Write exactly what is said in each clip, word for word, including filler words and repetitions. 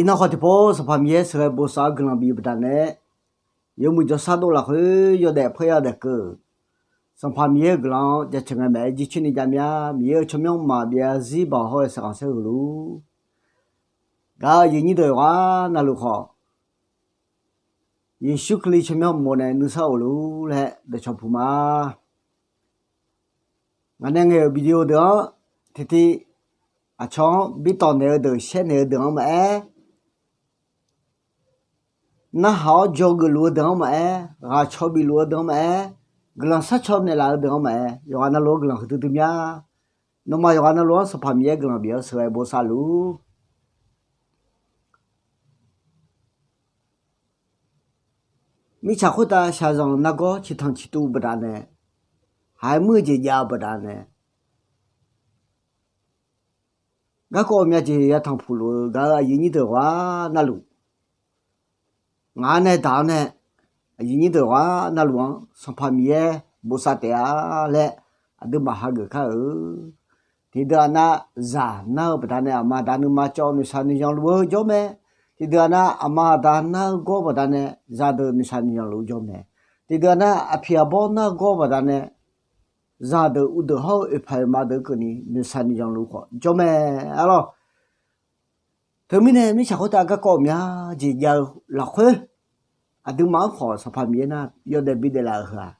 Iqnan khawf tiqpov Sanqpaq Miqyaer sheuqghae bosav-awr guiqlanq bif-eu baqdanae, yawmuiq jawrshar dov lafkhoer yawdaef paerya daef keuv-euq Sanqpaq Miqyaer-euq guiqlanq-anr jaceuq ngae maeq-aer jircoer ni jav mya. Miqyaer-euq tsawrmyanr maqbyav zarzir baoq hawr-eu saeqkhanq saerhuiq luf-ur. Gaq-euq aqyuif nyir deuq yawqghaq navluf khawf, Yeqsur Kali tsawrmyanr mof nae nuisar of luf-ur laer dawqcawq puq ma. Ngaq nae ngaeq-euq video deuq-anr tiqtiv aqcawq-anr bi tawq naeq-eu deuq shaer naeq-eu deuq-anr maqaer, narhaq-awr dzawgeuf luf-eu deuq-anr maqaer, ghaqcaw bif luf-eu deuq-anr maqaer, guiqlanq sharcaw naeqlaf-eu deuq-anr maqaer, yawqghaq navluf-anr guiqlanq huiqdui dui mya. Nawmaf yawqghaq navluf-anr Sanqpaq Miqyaer guiqlanq bif-awr sheuqghae bosav luf-ur. Mirtsaq khoertav shaqzanq nargawr ciqtanq ciqtuv baqdanae, haiq muir-eu jeq jav-eu baqdanae, garkawv ghawqmya jeq yatanq puq luf-eu gaq-euq aqyuif nyir deuq yawqghaq navluf, ngaq-anr nae daq-awr nae, aqyuif nyir deuq yawqghaq navluf-anr Sanqpaq Miqyaer bosav taef-a laer aqduimaf hageuf kar-eu. Tiqdeuq aqnav zaq nar-eu baqdanae aqma aqda nuima cawv noeqshaq noeqzanq luf-eu jawr mae. Tiqdeuq aqnav aqma aqda nar-eu gawr baqdanae zaqdeuq noeqshaq noeqzanq luf-eu jawr mae. Tiqdeuq aqnav aqpiq aqbawr nar-eu gawr baqdanae zaqdeuq uvdeuq hawr-eu oeqpaq oeqma deuq keuvni noeqshaq noeqzanq luf khawf jawr mae. Arlawr, teumirnae mirtsaq khoertav garkawv ghawqmya jeq jav-eu lafkhoer, aqduimaf-anr khawf Sanqpaq Miqyaer nar yawdaef bidaef laf-euq heu-aq,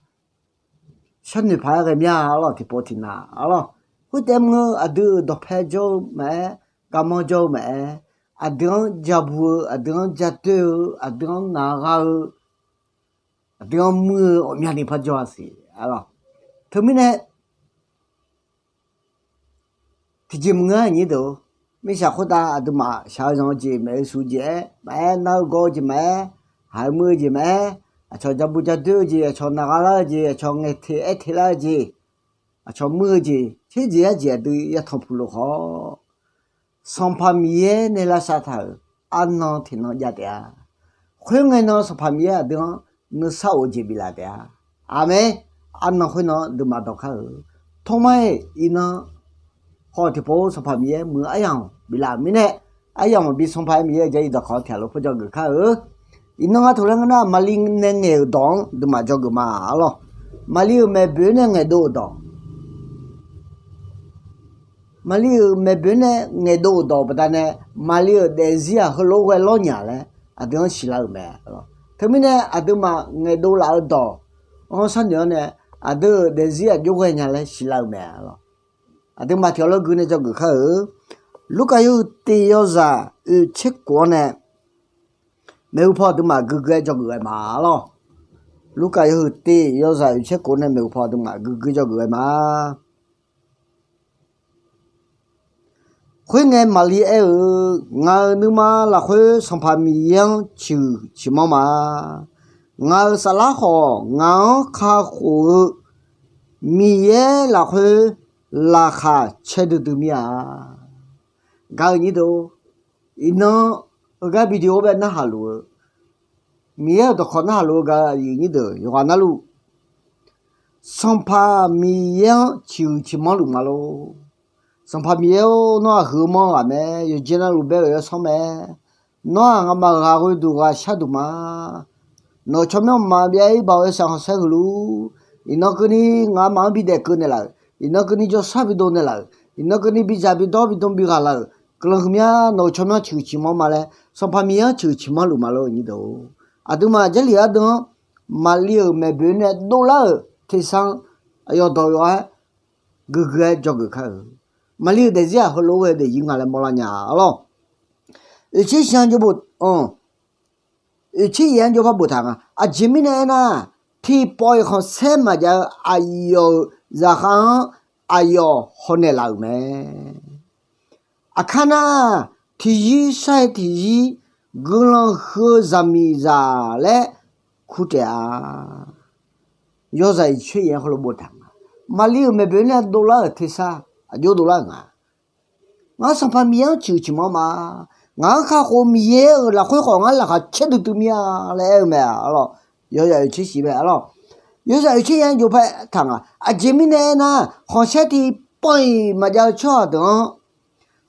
sharnoeq paq-aer ghae mya. Arlawr, tiqpov tiqnav arlawr, khoertav mr-eu aqdui-euq dawqpae jawr-eu maqaer, garmanr jawr-eu maqaer, aqdui-anr jabu-eu, aqdui-anr jadoer-eu, aqdui-anr naqgha-eu, aqdui-anr muir-eu ghawqmyani par jawr-a siq. Arlawr, teumirnae tiqjeq maqngeur-a nyir deuq-or, mirtsaq khoertav aqduimaf shaq-eu zanq-eu jeq, maeq-eu shuf-eu jeq-aer maqaer, nar-eu gawr-eu jeq maqaer, haiq muir-eu jeq maqaer, aqcawq jabu jadoer-eu jeq, aqcawq naqgha lar-eu jeq, aqcawq ngaeq teq aer teq lar-eu jeq, aqcawq muir-eu jeq, tser jeq yar jeq aqdui yatanq puq luf khawf, Sanqpaq Miqyaer nae lavsav taq-euq arnan tiqnan jav taef-a. Khoerngae nan Sanqpaq Miqyaer aqdui-anr nuisar of-eu jeq biflaf taef-a. Aqmeq. Arnan khoernan duimaf dawq kar-eu. Tormar-iq iqnan khawf tiqpov Sanqpaq Miqyaer muiq-eu aryamq biflaf-euq mirnae, aryamq bi Sanqpaq-aer Miqyaer-euq Jarlif dawqkawq-anr tiqghaq lof par dzawgeuf kar-eu. Iqnan nga taq laer ngeur nar, Maqli nae ngaeq-euq dawq-anr duimaf dzawgeuf ma arlawr. Maqli-euq maeqboeq nae ngaeqdov-euq dawq Maqli-euq maeqboeq nae ngaeqdov-euq dawq baqdanae, Maqli-euq daefzir-aq heulof-aer ghae lawrnya laer aqdui-anr siqlar-euq mae. Teumirnae aqduimaf ngaeqdov laf-eu dawq-anr sharnoeq-awr nae, aqdui-euq daefzir-aq jov ghaenya laer siqlar-euq mae. Aqduimaf tiqghaq lof gui nae dzawgeuf kar-eu. Lurkaf yawhuiq tiq yawzaq oeq tser kof-anr nae maeqhu paw aqduimaf guigui-aer dzawgeuf ghae ma arlawr. Lurkaf yawhuiq tiq yawzaq oeq tser kof nae maeqhu paw aqduimaf guigui dzawgeuf ghae ma. Khoerngae Maqli aer-eu, Ngaq-euq nuima lafkhoer Sanqpaq Miqyaer-anr ciqhuiq ciqmanr ma. Ngaq-euq saflar khawf ngaq-anr kakhof-eu Miqyaer lafkhoer laqkhaq caerdui dui mir-a. Gaq-euq nyir deuq-or, iqnan heugar video-anr bae narhaq luf-eu, Miqyaer-euq dawqkawq narhaq luf-eu gaq-euq aqyuif nyir deuq yawqghaq navluf, Sanqpaq Miqyaer-anr ciqhuiq ciqmanr luf ma lor. Sanqpaq Miqyaer-or, nawr-aq huiq-eu manr-eu ghaq mae, yawqjeq navluf bae-euq yawsanr mae. Nawr-aq ngamaf-euq ghaq ghoeduq ghaq sharduq ma. Nawq-euq tsawrmyanr maqbyav-ir baoq-eu saeqkhanq saerhuiq luf. Iqnan keuvni ngamaf-anr bidaef keuv naeqlaf-euq, iqnan keuvni jawrshar bidov naeqlaf-euq, iqnan keuvni bidzaq bidawr bidm bighaq laf-euq guiqlanq huiqmya. Nawq-euq tsawrmyanr ciqhuiq ciqmanr ma laer Sanqpaq Miqyaer-anr ciqhuiq ciqmanr luf ma lor nyir deuq-or. Aqduimaf Jarlif ardeuv-anr Maqli-euq maeqboeq nae dovlar-euq tersar-anr aqyawf dawq yawf-aer guigui-aer dzawgeuf kar-eu. Maqli-euq daefzir-aq heulof-aer ghae daefzir nga laer mawrlar nya arlawr. Oeqtser shif-anr jov bof-anr, oeqtser yaef-anr jov par boftaq nga. Aqjeq mirnae aernar, tiqpawf-iq khanqsaer maqjav-eu aqyawf-euq zaqkhav-anr aqyawf hawnaeq laf-euq mae. Aqkar nar, tiqzir sar-aer tiqzir guiqlanq huiq-eu zaqmiqzaq laer kur taef-a. Yawzaq oeqtser yaef-anr heulof boftaq nga. Maqli-euq maeqboeq nae dovlar-euq tersar aqjox dovlar-euq nga. Ngar Sanqpaq Miqyaer-anr ciqhuiq ciqmanr ma. Ngaq-anr kakhof-eu Miqyaer-euq lafkhoer khawf ngar laqkhaq caerdui dui mir-a laer aer-eu mae arlawr. Yawzaq oeqtser shif bae arlawr. Yawzaq oeqtser yaef-anr jov par taq nga. Aqjeq mirnae aernar, khanqsaer tiqpawf-iq maqjav-eu tsawrhaq deuq-anr,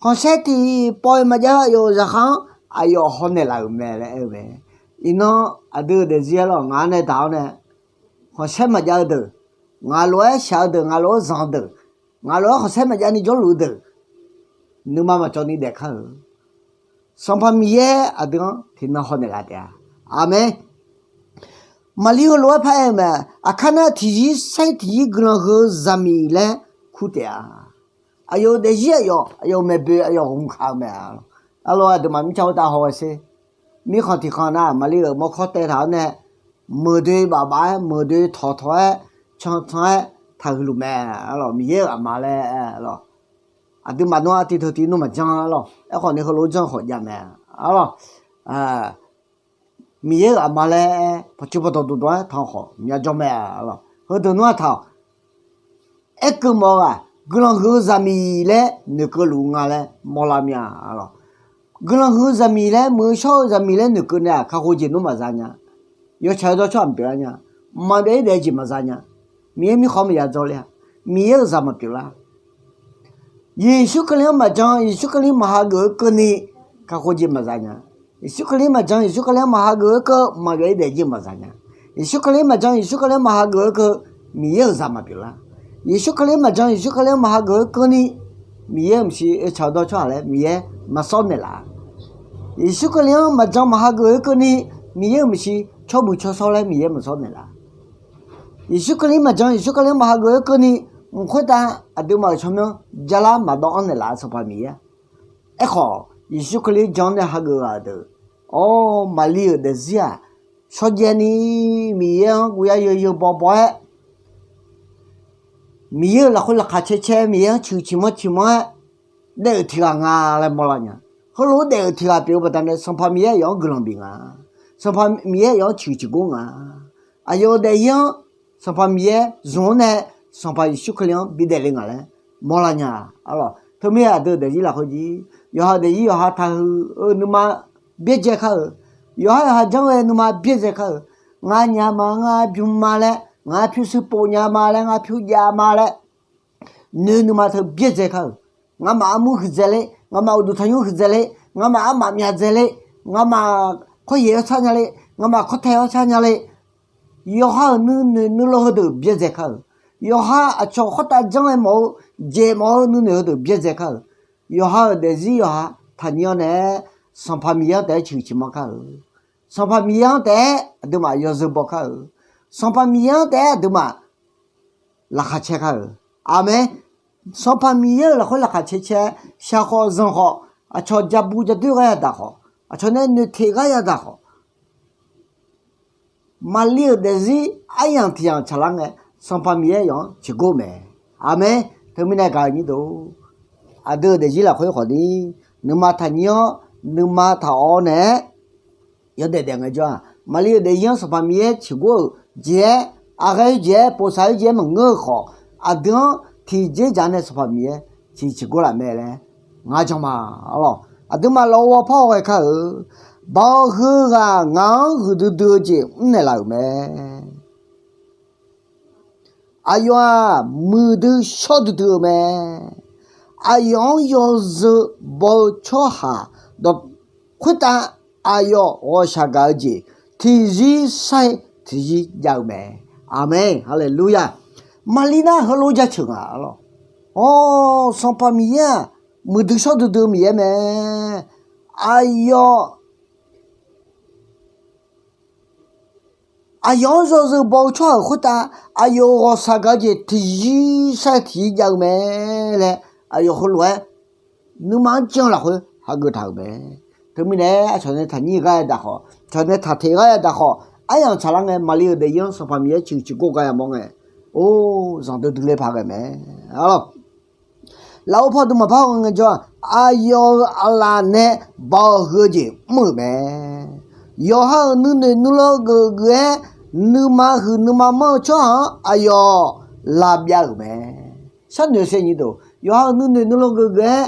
khanqsaer tiqpawf-iq maqjav-eu aqyawf-euq zaqkhav-anr aqyawf hawnaeq laf-euq mae laer aer-eu mae. Iqnan aqdui-euq daefzir-aer lawq, ngaq-anr nae daq-awr nae, khanqsaer maqjav-eu deuq, ngaq lof-aer shaq-eu deuq, ngaq lof-aer zanq-eu deuq, ngaq lof-aer khanqsaer maqjav ni jawrluf-eu deuq, nuima maqcawv ni daef kar-euq. Sanqpaq Miqyaer aqdui-anr tiqnan hawnaeq laf taef-a. Aqmeq. Maqlir heulof-aer paraer-eu mae. Aqkar nar tiqzir saer tiqzir guiqlanq huiq-eu zaqmiq laer kur taef-a. Aqyawf-euq daefzir aqyawf, aqyawf-euq maeqboeq aqyawf ghawqmq kaq-eu mae. Arlawr, aqduimaf mirtsaq khoertav haw-aer sher. Mirkhanq tiqkhanq nar Maqlir-euq mawrkawr taev taq-awr nae, meuqdoe bafbaf-aer, meuqdoe tawqtawq-aer, cancan-aer taqhuiq luf mae. Arlawr, Miqyaer-euq aqma laer, arlawr, aqduimaf nar-aq tiqteu tiq nmr maqjan arlawr. Aerkhawf ni heulof janr khawf jav mae. Arlawr, Miqyaer-euq aqma laer pawqtsuif pawqdawq dawqdawq-aer taq khawf myavjawr mae. Arlawr, heudeuq nar-aq taq-awq. Aerkeuv mawf-eu ghaq, guiqlanq huiq-eu zaqmiq laer noeqkeuv luf nga laer mawrlar mir-a. Arlawr, guiqlanq huiq-eu zaqmiq laer, muiq-eu shawr-eu zaqmiq laer noeqkeuv nae-aq, kakhof jeq nmr maqza nya. Yawtsaq yawdawr tsawrhaq maqpyeuf lar nya. Maqbyav-ir daef-eu jeq maqza nya. Miqyaer mirkhanq maqya dzawr ler-a. Miqyaer-euq zaq maqpyeuf lar. Yeqsur Kali-anr maqjan, Yeqsur Kali maqhageuf-eu keuvni kakhof jeq maqza nya. Yeqsur Kali maqjan, Yeqsur Kali-anr maqhageuf-eu keuv maqbyav-ir daef jeq maqza nya. Yeqsur Kali maqjan, Yeqsur Kali-anr maqhageuf-eu keuv Miqyaer-euq zaq maqpyeuf lar. Yeqsur Kali maqjan, Yeqsur Kali-anr maqhageuf-eu keuvni Miqyaer-euq maqsiq oe tsaq-eu dawr tsawrhaq laer Miqyaer maqsawr naeqlaf-a. Yeqsur Kali-anr maqjan maqhageuf-eu keuvni Miqyaer-euq maqsiq tsawrbuiq tsawrshawr laer Miqyaer maqsawr naeqlaf-a. Yeqsur Kali maqjan, Yeqsur Kali-anr maqhageuf-eu keuvni mq khoertav aqduimaf-euq tsawrmyanr jalar maqdawv-anr naeqlaf-a Sanqpaq Miqyaer-a. Aerkhawf Yeqsur Kali jan-anr nae hageuf ghaq-eu deuq, awr, Maqlir-euq daefzir-aq, shawrjaev ni Miqyaer-anr guvyar yeu yeu baw baw-aer, Miqyaer-euq lafkhoer laqkhaq cae cae, Miqyaer-anr ciqhuiq ciqmanr ciqmanr-aer daef-euq tiq ghaq nga laer mawrlar nya. Heulof-aer daef-euq tiq ghaq pyeuf-eu baqdanae Sanqpaq Miqyaer aqyawf-anr guiqlanq bif nga. Sanqpaq Miqyaer aqyawf-anr ciqhuiq ciqgor nga. Aqyawf-euq daefzir-anr Sanqpaq Miqyaer zmq-anr nae Sanqpaq Yeqsur Kali-anr bidaef le nga laer mawrlar nya. Arlawr, teumirnae aqdui-euq daefzir lafkhoer jir, yawqha-euq daefzir yawqha taqhuiq-eu nuima byaerdzae kar-euq, yawqha yawqha janr ghae nuima byaerdzae kar-euq, ngar nya ma, ngar bym ma laer, ngar pyurshuir pov nya ma laer, ngar pyur jav ma laer noeq-eu nuima teu byaerdzae kar-euq, ngamaf armur huiqdzae ler, ngamaf uqduq tanqnymr huiqdzae ler, ngamaf armaf myavdzae ler, ngamaf kawryaeq-awr shar nya ler, ngamaf kawrtae-awr shar nya ler, yawqha-euq nuinoeq nuilov heudeuq byaerdzae kar-euq, yawqha aqcawq khoertav janr-aer mawf-eu, jaeq mawf-eu nuinoeq heudeuq byaerdzae kar-euq, yawqha-euq daefzir yawqha taqnyir-awr nae Sanqpaq Miqyaer-anr taef-aer ciqhuiq ciqmanr kar-euq, Sanqpaq Miqyaer-anr taef-aer aqduimaf yawzeu baw kar-euq, Sanqpaq Miqyaer-anr taef-aer aqduimaf laqkhaq cae kar-euq. Aqmeq. Sanqpaq Miqyaer-euq lafkhoer laqkhaq cae cae, shaq khawf zanq khawf, aqcawq ja bu ja doer ghae yadaq khawf, aqcawq nae noeqteq ghae yadaq khawf, Maqlir-euq daefzir aryamq tiq yamq tsaqlar ngae, Sanqpaq Miqyaer aqyawf-anr ciqgor mae. Aqmeq. Teumirnae gaq-eu nyir deuq, aqdui-euq daefzir lafkhoer khawfni, nuima taqnyir-awr, nuima taq-awr naeq-aer yawdaef daef ngaejawr-aq, Maqlir-euq daefzir-anr Sanqpaq Miqyaer ciqgor-euq jeq-aer, aqghae-eu jeq-aer, povsaq-eu jeq-aer maqngeur-eu khawf, aqdui-anr tiqjeq dzaq nae Sanqpaq Miqyaer ciq ciqgor laf mae laer ngar jan ma. Arlawr, aqduimaf lawq-eu ghawrpawr ghae kar-euq, Baoq heu ghaq ngaq-anr huiqdui dui-eu jeq mrnaeq laf-euq mae. Aqyawf-aq muiqdui shawr duidui-eu mae. Aqyawf-anr yawzeu baw-eu tsawrhaq dawq khoertav aqyawf ghawqshaq gaq-eu jeq tiqzir sar-ir tiqzir jav-eu mae. Aqmeq, haleluya. Maqlir nar heulof jaceuq nga lawq. Awr, Sanqpaq Miqyaer-aq muiqdui shawr duidui-eu Miqyaer mae. Aqyawf aqyawf-anr yawzeu baw-eu tsawrhaq-euq khoertav aqyawf ghawqshaq gaq-eu jeq tiqzir sar-ir tiqzir jav-eu mae laer aqyawf heulof-aer nuima-anr jan-eu lafkhoer hageuf taq-euq mae. Teumirnae aqcawq nae taqnyir ghae yadaq khawf, aqcawq nae taqteq ghae yadaq khawf, aryamq tsaqlar ngae Maqlir-euq daefzir-anr Sanqpaq Miqyaer ciqhuiq ciqgor ghae yamawr ngae, or, zanqdui dui ler paq ghae mae. Arlawr, lafov paw dui maqpar-eu ngaejawr-aq, aqyawf-euq aqlaf nae baoq heu-eu jeq mr-euq mae. Yawqha-euq nuinoeq nuilov geuf geuf-aer nuima huiq nuima manr-eu tsawrhaq-anr aqyawf lavbyav-euq mae. Sharnoeq saev nyir deuq, yawqha-euq nuinoeq nuilov geuf geuf-aer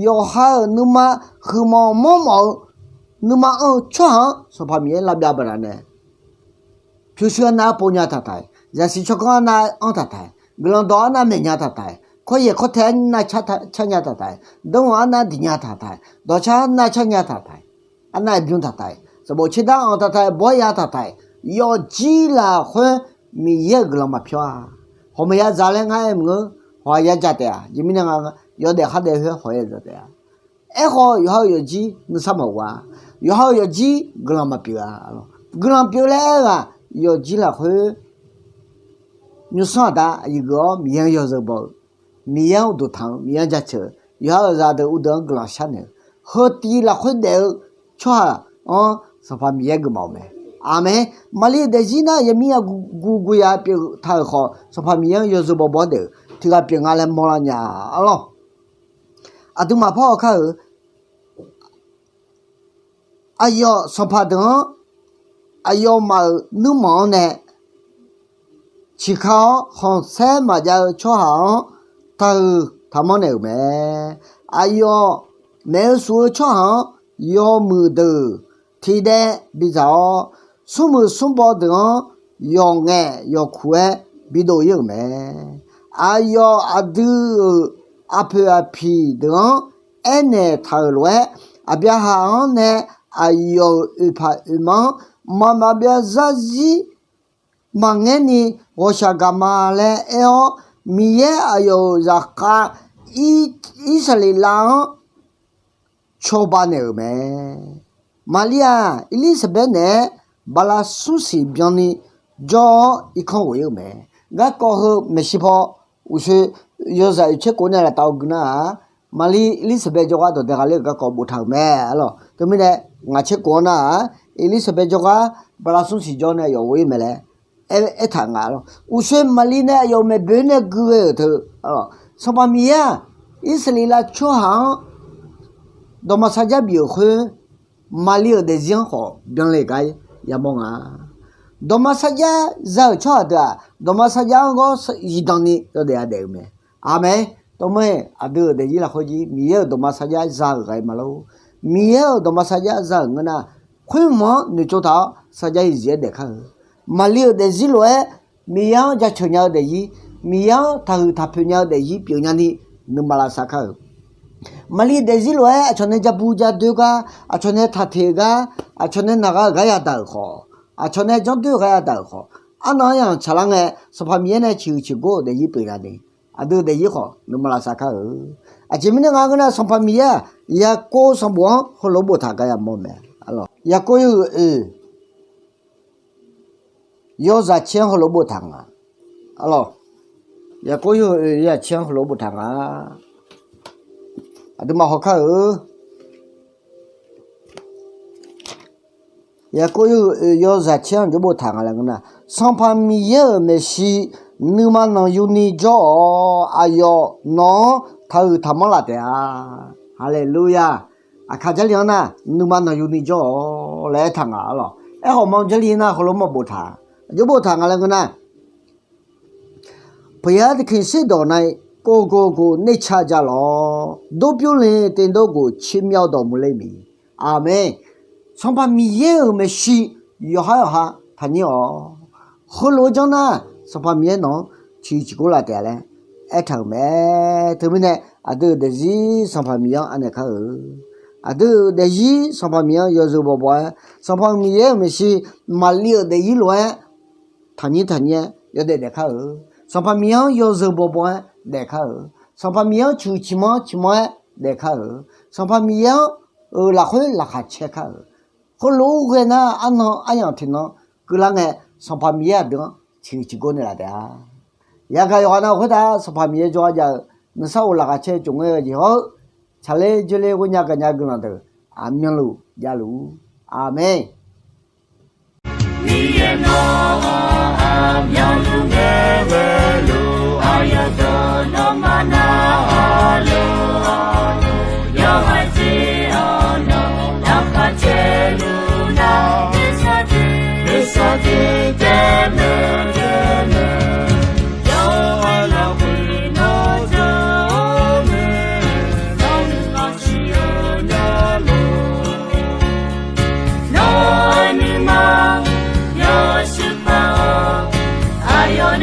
yawqha-euq nuima huiqmawf manrmawf-eu nuima anr-eu tsawrhaq-anr Sanqpaq Miqyaer lavbyav baqdanae, pyurshuir arnav-aer pov nya taq taq-iq, zaqsiq tsawrganr arnav-aer anr taq taq-iq, guiqlanq dawq arnav maeq nya taq taq-iq, kawryaeq kawrtae arnav car nya taq taq-iq, danrghanq arnav diq nya taq taq-iq, dawqcar arnav car nya taq taq-iq, arnav-aer bymr taqtaq-iq, sanqbof tser dar anq taqtaq-iq, bawr ya taqtaq-iq, yawfjir lafkhoer Miqyaer-euq guiqlanq maqpyawr-a. Hawq maqya dzaq laer ngar aer maqngeur. Hawq-aq ya dzaq taef-a. Aqjeq mirnae nga, yawdaef khardaef khoer hawq ya dzaq taef-a. Aerkhawf, yawqha-euq yawfjir nuisar maqghof-a. Yawqha-euq yawfjir guiqlanq maqpyeuf-a. Guiqlanq pyeuf laer aer-eu-aq, yawfjir lafkhoer nymrsanr aqda aqyuif geuf-awr Miqyaer-anr yawzeu baw-eu, Miqyaer-anr uqduq tanq-eu, Miqyaer-anr jaceuq-eu, yawqha-euq zaqdeuq uvdeuq-anr guiqlanq sharnoeq-eu, heutiv lafkhoer daef-eu tsawrhaq-anr Sanqpaq Miqyaer geufmawf-eu mae. Aqmeq. Maqli-euq daefzir nar yamir yaguv guv ya pyeuf taq-euq khawf, Sanqpaq Miqyaer-anr yawzeu bawbaw-awr daef-eu tiq ghaq pyeuf nga laer mawrlar nya arlawr. Aqduimaf par haw kar-euq aqyawf sanqpaq deuq-anr aqyawfmaf-euq nuirmanq-anr nae ciqka-awr khanqsaer maqjav-eu tsawrhaq-anr taqhuiq taqmanr naeq-euq mae. Aqyawf maeq-eu shuf-eu tsawrhaq-anr yawmuiq deuq tiqdaev bidzaq-awr, smrmuiq smrbaw deuq-anr yawqngaef yawqkuq-aer bidov ir-euq mae. Aqyawf aqdui-euq aqpoeq aqpiq deuq-anr aernaeq taq-euq lof-aer, Aqbyaqhaq-anr nae aqyawf-euq oeqpaq oeqma-anr mqmaq maqbyav zarzir maqngaer ni ghawqshaq gaq ma laer aer-awr, Miqyaer aqyawf-euq zaqkhav Irsaqleqlav-anr cawba naeq-euq mae. Maqli-aq, Irlirsaqbaer naeq-aer bala smrsiq byanni jawr-awr irkanr ghof ir-euq mae. Garkawv heu maeqshi paw uqshoe yawzaq oeqtser kov nae laftav-eu gui nar-aq, Maqli Irlirsaqbaer jawrgar dawqdae ghaqler-euq garkawv boftaq-euq mae arlawr. Teumirnae ngaq tser kov-anr nar-aq, Irlirsaqbaer jawrgar bala smrsiq jawr nae yawf ghof ir mae laer aer, aertaq nga arlawr. Uqshoe Maqli nae aqyawf-euq maeqboeq nae gui ghae-euq teu, Sanqpaq Miqyaer-aq, Irsaqleqlav tsawrhaq-anr dawqma sarjax bif-euq khoer, Maqli-euq daefzir-anr khawf byanle gar yamawr nga. Dawqma sarjax za-euq tsawrhaq deuq-aq, dawqma sarjax-anr ghawr zifdan ni yawdaef yadaef-eu mae. Aqmeq. Tawrmar-iq aqdui-euq daefzir lafkhoer jir Miqyaer-euq dawqma sarjax za-euq ghaq-ir ma lor. Miqyaer-euq dawqma sarjax za-euq ngeur nar, khoermq-anr noeqtsov taq-awr sarjax-ir zif-aer daef kar-euq. Maqli-euq daefzir lof-aer Miqyaer-anr jaceuq nya-eu daefzir, Miqyaer-anr taqhuiq taqpoeq nya-eu daefzir pyeuf nyani nuima lavsav kar-euq. Maqli daefzir lof-aer aqcawq nae ja bu ja doer gar, aqcawq nae taqteq-eu gar, aqcawq nae naq gha-euq gar yadaq-euq khawf, aqcawq nae janrdoer-eu gar yadaq-euq khawf, arnan aryamq tsaqlar ngae, Sanqpaq Miqyaer nae ciqhuiq ciqgor-euq daefzir pyeuf nyani, aqdui-euq daefzir khawf nuima lavsav kar-euq. Aqjeq mirnae nga ngeur nar, Sanqpaq Miqyaer-aq, Yaqkov sanqbof-anr heulof-aer boftaq gar yamawr mae. Yaqkov yawhuiq oeq yawzaq caer-anr heulof-aer boftaq nga. Arlawr, Yaqkov yawhuiq oeq yawzaq caer-anr heulof-aer boftaq nga. Aqduimaf hawkar-euq Yaqkov yawhuiq oeq yawzaq caer-anr jawr boftaq nga laer ngeur nar, Sanqpaq Miqyaer-euq maeqshi nuima nanqyuni jawr-awq. Aqyawf nawq-anr taqhuiq taqmanr laf taef-a. Haleluya! Aqkaq Jarlif-anr nar, nuima nanqyuni jawr-awq laer aertaq nga arlawr. Aerkhawf ma Jarlif nar heulof-aer maqboftaq. Aqjox boftaq nga laer ngeur nar, พระยาที่เข่งเส้นดอกใน โกโกโก เนชาจาลอ โดบยุเลเตนโดโก ชิมยาวดอกมูลเลมี Aqmeq. Sanqpaq Miqyaer-euq maeqshi yawqhar yawqha taqnyir-awq. Heulof-aer janr nar, Sanqpaq Miqyaer nawq-anr ciqhuiq ciqgor laf taef laer aertaq-euq mae. Teumirnae aqdui-euq daefzir Sanqpaq Miqyaer-anr anaeq kar-euq. Aqdui-euq daefzir Sanqpaq Miqyaer-anr yawzeu bawbaw-aer, Sanqpaq Miqyaer-euq maeqshi Maqli-euq daefzir lof-aer taqnyir taqnyir-aer yawdaef daef kar-euq. Sanqpaq Miqyaer-anr yawzeu bawbaw-aer daef kar-euq. Sanqpaq Miqyaer-anr ciqhuiq ciqmanr ciqmanr-aer daef kar-euq. Sanqpaq Miqyaer-anr-euq lafkhoer laqkhaq caer kar-euq. Heulof-aer ghae nar, arnan aryamq tiqnan keuvlar ngae, Sanqpaq Miqyaer aqdui-anr ciqhuiq ciqgor naeqlaf taef-a. Yagaq yawqghaq nav khoertav Sanqpaq Miqyaer jawrgar jav-eu nuisar of laqkhaq caer-eu tsofngaer ghae jeq hawr-eu, tsaqler dzoerler ghoernya gaqnya guiqlanq deuq aqmyanluf javluf-ur. Aqmeq. Miqyaer nawr aqmyanluf ngae ghae luf, aqyawf deuq nawmaf narhaq luf-awr, yawqha jeq-awr nawq laqkhaq caer luf nar, nuisar tiq nuisar tiq taef maeq taef maeq, yawqha lafkhoer nawr jawr-eu mae, nawr nuima siq-eu nya lor. Nawr-eu nuima yawshuif paq-awr, aqyawf